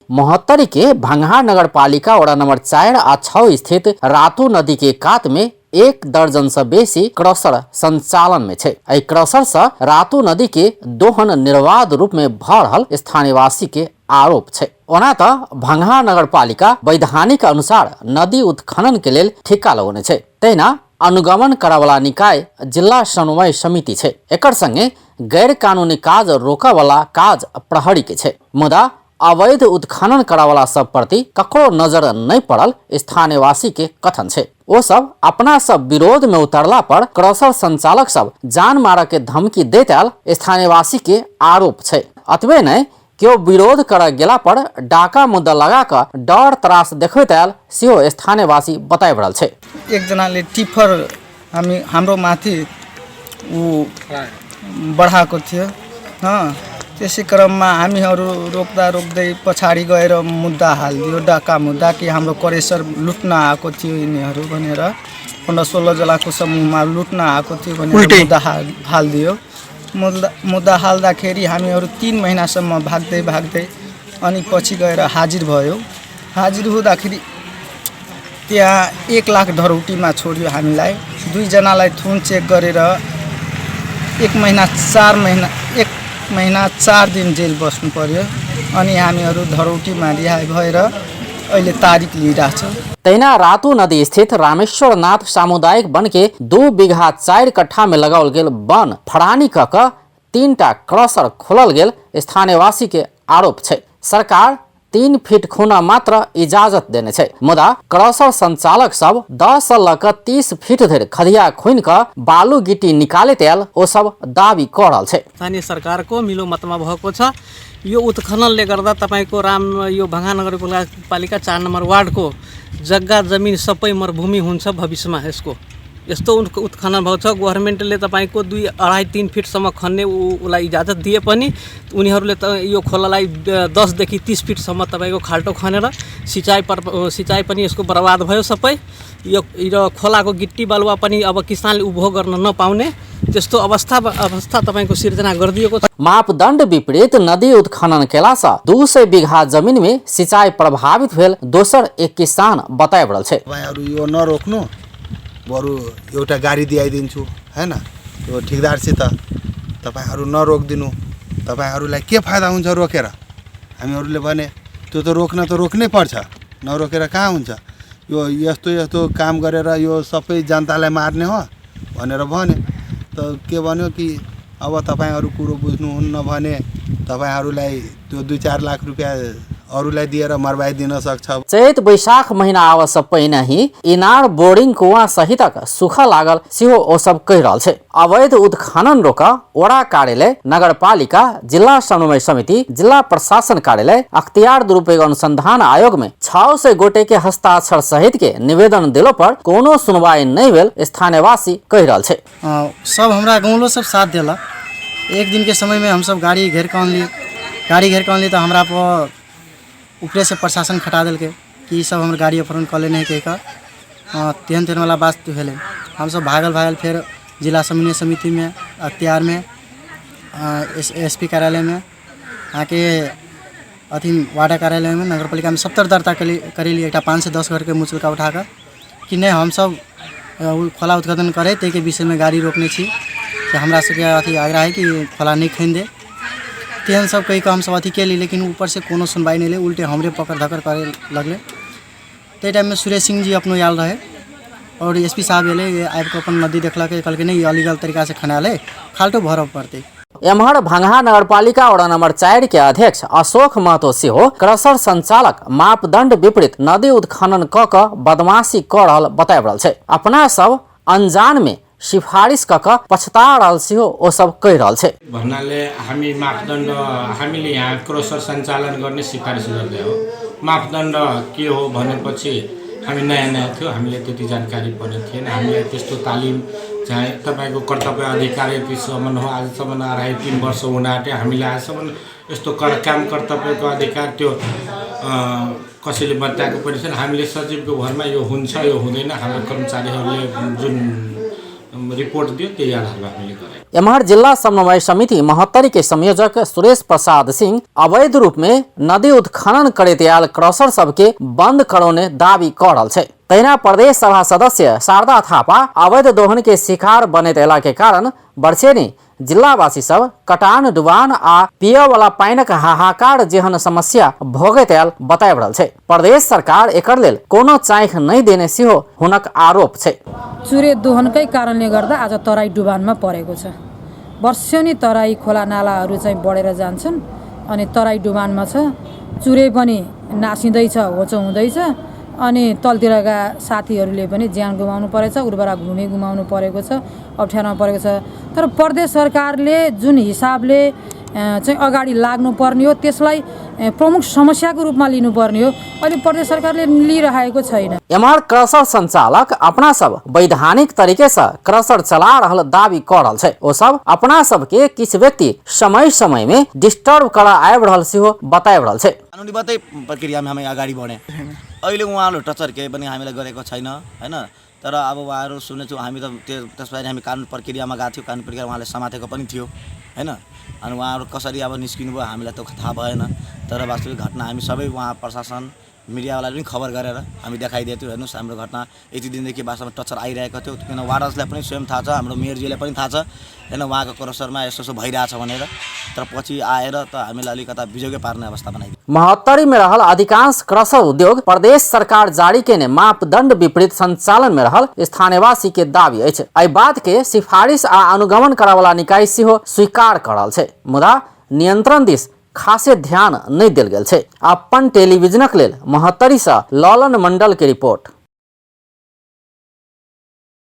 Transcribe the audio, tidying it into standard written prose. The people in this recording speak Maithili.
महोत्तरी के भंगहा नगरपालिका वडा नंबर 4 आ 6 स्थित रातू नदी के कात में 1 दर्जन से बेसी क्रसर संचालन में छै। एहि क्रसर से रातू नदी के दोहन निर्बाध रूप में भ रहल स्थानीयवासी के आरोप छै। ओना त भंगहा नगरपालिका वैधानिक अनुसार नदी उत्खनन के लेल ठिक्का लगौने छै, तहिना अनुगमन करऽवला निकाय जिल्ला समन्वय समिति छै। एकर संगे गैर कानूनी काज रोकऽवला काज प्रहरी के छै, मुदा अवैध उत्खनन करऽवला सब प्रति ककरो नजर नहि पड़ल स्थानीयवासी के कथन छै। ओ सब अपना सब विरोध में उतरला पर क्रसर संचालक सब जान मारऽ के धमकी दैत आयल स्थानीयवासी के आरोप छै। अतबे नहि, केओ विरोध करऽ गेला पर डाका मुद्दा लगा कऽ डर त्रास देखबैत आयल सेहो स्थानीयवासी बताबि रहल छै। एकजनाले टिफर हामी हाम्रो माथि ऊ बढाएको थियो। त्यसै क्रममा हामीहरू रोक्दा रोक्दै पछाडि गएर मुद्दा हालिदियो, डाका मुद्दा, कि हाम्रो करेसर लुट्न आएको थियो यिनीहरू भनेर, 15-16 जनाको समूहमा लुट्न आएको थियो भनेर उल्टै। मुद्दा हालिदियो। मुद्दा हाल्दाखेरि हामीहरू 3 महिनासम्म भाग्दै भाग्दै अनि पछि गएर हाजिर भयो। हाजिर हुँदाखेरि त्यहाँ 1 लाख धरौटीमा छोड्यो हामीलाई। 2 जनालाई थुन चेक गरेर 1 महिना 4 महिना, 1 महिना 4 दिन जेल बस्नु पर्यो। अनि हामीहरू धरौटीमा रिहाई भएर अहिले तारिक लिइरहेछ। तहिना रातू नदी स्थित रामेश्वरनाथ सामुदायिक वन के 2 बीघा 4 कट्ठा में लगाओल गेल वन फड़ानी क कऽ 3टा क्रसर खोलल गेल स्थानीयवासी के आरोप छै। सरकार 3 फीट खुना मात्र इजाजत देने छै, मुदा क्रसर संचालक सब 10 से लऽ कऽ 30 फीट धरि खदिया खुनि कऽ बालू गिट्टी निकालैत आयल ओ सब दावी कऽ रहल छै। स्थानीय सरकारको मिलो मतमा भएको छ। यो उत्खननले गर्दा तपाईँको राम यो भङ्गा नगरपालिका 4 नम्बर वार्डको जग्गा जमिन सबै मरुभूमि हुन्छ भविष्यमा। यसको यस्तो उत्खनन भएको छ। गभर्मेन्टले तपाईँको 2 2.5 3 फिटसम्म खन्ने उसलाई इजाजत दिए पनि उनीहरूले त यो खोलालाई 10देखि 30 फिटसम्म तपाईँको खाल्टो खनेर सिँचाइ पनि यसको बर्बाद भयो सबै। यो र खोलाको गिट्टी बालुवा पनि अब किसानले उपभोग गर्न नपाउने त्यस्तो अवस्था अवस्था तपाईँको सिर्जना गरिदिएको छ। मापदंड विपरीत नदी उत्खनन केला सँ 200 बीघा जमीन में सिंचाई प्रभावित भेल दोसर एक किसान बताबि रहल छै। तपाईँहरू यो नरोक्नु, बरु एउटा गाडी दिआइदिन्छु होइन, यो ठेकदारसित तपाईँहरू नरोकिदिनु, तपाईँहरूलाई के फाइदा हुन्छ रोकेर? हामीहरूले भने त्यो त रोक्न त रोक्नै पर्छ, नरोकेर कहाँ हुन्छ? यो यस्तो यस्तो काम गरेर यो सबै जनतालाई मार्ने हो भनेर भने त के भन्यो कि अब तपाईँहरू कुरो बुझ्नुहुन्न भने तपाईँहरूलाई त्यो 2-4 लाख रुपियाँ अरूलाई दिएर मरवाइदिन सक्छ। चैत वैशाख महीना आबऽ सँ पहिने ही इनार बोरिंग कुआं सहितक सूखऽ लागल सेहो ओ सब कहि रहल छै। अवैध उत्खनन रोक वडा कार्यालय, नगरपालिका, जिल्ला समन्वय समिति, जिल्ला प्रशासन कार्यालय, अख्तियार दुरुपयोग अनुसंधान आयोग में 600 गोटे के हस्ताक्षर सहित के निवेदन देलो पर कोनो सुनवाई नहि भेल स्थानीयवासी कहि रहल छै। सब हमरा गाँवलो सब साथ देलक। एक दिनके समयमे हमसब गाड़ी घेर कऽ अनली। गाड़ी घेर कऽ अनली तऽ हमरा पर ऊपरेसँ प्रशासन खटा देलकै कि ई सब हमर गाड़ी अपहरण कऽ लेने है कहि कऽ। तेहन तेहन वाला बात भेलै। हमसब भागल भागल फेर जिला समन्वय समितिमे, अख्तियारमे, एस पी कार्यालयमे, अहाँके अथी वार्ड कार्यालयमे, नगरपालिकामे सबतर दर्ता करेली। एकटा 510 घरके मुचलका उठा कऽ कि नहि, हमसब ओ खोला उत्खनन करै ताहिके विषयमे गाड़ी रोकने छी से हमरा सबके अथी आग्रह है कि खोला नहि खनि दे, तेहन सब कहि कऽ हमसब अथी केली। लेकिन ऊपरसँ कोनो सुनवाइ नहि भेलै, उल्टे हमरे पकड़ धकड़ करै लगलै। ताहि टाइममे सुरेश सिंह जी अपनो आयल रहै आओर एस पी साहब एलै। आबि कऽ अपन नदी देखलकै, कहलकै नहि, ई अलीगल तरीकासँ खनायल है, खाल्टो भरऽ पड़तै। एम्हर भंगहा नगरपालिका वडा नंबर 4 के अध्यक्ष अशोक महतो सेहो क्रसर संचालक मापदंड विपरीत नदी उत्खनन क कऽ बदमाशी क रहल बताबि रहल छै। अपना सब अनजान में सिफारिश क कऽ पछता रहल सेहो ओ सब कहि रहल छै। भन्नाले हामी मापदण्ड, हामीले यहाँ क्रसर सञ्चालन गर्ने सिफारिस गर्दै हो। मापदण्ड के हो भनेपछि हामी नयाँ नयाँ थियो, हामीले त्यति जानकारी पनि थिएन। हामीलाई त्यस्तो तालिम चाहिँ तपाईँको कर्तव्य अधिकार यतिसम्म हो। आजसम्म 2.5-3 वर्ष हुन आँट्यो, हामीले आजसम्म यस्तो काम कर्तव्यको अधिकार त्यो कसैले बताएको पनि छैन। हामीले सचिवको भरमा यो हुन्छ, यो हुँदैन, हाम्रो कर्मचारीहरूले जुन रिपोर्ट दियो त्यही आधारमा हामीले गरेको। एम्हर जिला समन्वय समिति महोत्तरी के संयोजक सुरेश प्रसाद सिंह अवैध रूप में नदी उत्खनन करैत आयल क्रसर सबके बंद करौने दावी कऽ रहल छै। तहिना प्रदेश सभा सदस्य शारदा थापा अवैध दोहन के शिकार बनैत अयला के कारण वर्षेनी जिलावासी सब कटान, डुबान आ पिय वाला पानिक हाहाकार जेहन समस्या भोगैत आयल बताबि रहल छै। प्रदेश सरकार एकर लेल कोनो चाँखि नहि देने सेहो हुनक आरोप छै। चुरे दोहनकै कारणले गर्दा आज तराई डुबानमा परेको छ। वर्षेनी तराई खोला नालाहरू चाहिँ बढेर जान्छन् अनि तराई डुबानमा छ। चुरे पनि नासिँदैछ, होचो हुँदैछ अनि तलतिरका साथीहरूले पनि ज्यान गुमाउनु परेछ, उर्वरा भूमि गुमाउनु परेको छ, अप्ठ्यारोमा परेको छ। तर प्रदेश सरकारले जुन हिसाबले चाहिँ अगाडि लाग्नुपर्ने हो त्यसलाई प्रमुख समस्याको रूपमा लिनुपर्ने हो, अहिले प्रदेश सरकारले लिइरहेको छैन। एम्हर क्रसर संचालक अपना सब वैधानिक तरीके से क्रसर चला रहल दावी कऽ रहल छै। ओ सब अपना सब के किछु व्यक्ति समय समय में डिस्टर्ब करऽ आबि रहल सेहो बताबि रहल छै। कानुनीबद्धै प्रक्रियामा हामी अगाडि बढ्यौँ। अहिले उहाँहरू टचर केही पनि हामीलाई गरेको छैन होइन, तर अब उहाँहरू सुनेछु हामी त त्यस पछाडि हामी कानुन प्रक्रियामा गएको थियौँ, कानुन प्रक्रिया उहाँले समातेको पनि थियो होइन। अनि उहाँहरू कसरी अब निस्किनु भयो हामीलाई त थाहा भएन, तर वास्तविक घटना हामी सबै उहाँ प्रशासन मिडियावालाले पनि खबर गरेर हामी देखाइदिएको थियौँ, हेर्नुहोस् हाम्रो घटना यति दिनदेखि वास्तवमा टचर आइरहेको थियो। किन वार्डर्सलाई पनि स्वयं थाहा छ, हाम्रो मेयरजीलाई पनि थाहा छ होइन, उहाँको क्रसरमा यस्तो यस्तो भइरहेछ भनेर, तर पछि आएर त हामीलाई अलिकता बिजोगै पार्ने अवस्था बनाइदियो। महोत्तरी में रहल अधिकांश क्रसर उद्योग प्रदेश सरकार जारी केने मापदंड विपरीत संचालन में रहल स्थानीयवासी के दावी अछि। एहि बात के सिफारिश आ अनुगमन करऽवला निकाय सेहो स्वीकार कऽ रहल छै, मुदा नियंत्रण दिस खासे ध्यान नहि देल गेल छै। अपन टेलीविजनक लेल महोत्तरी सँ ललन मंडल के रिपोर्ट।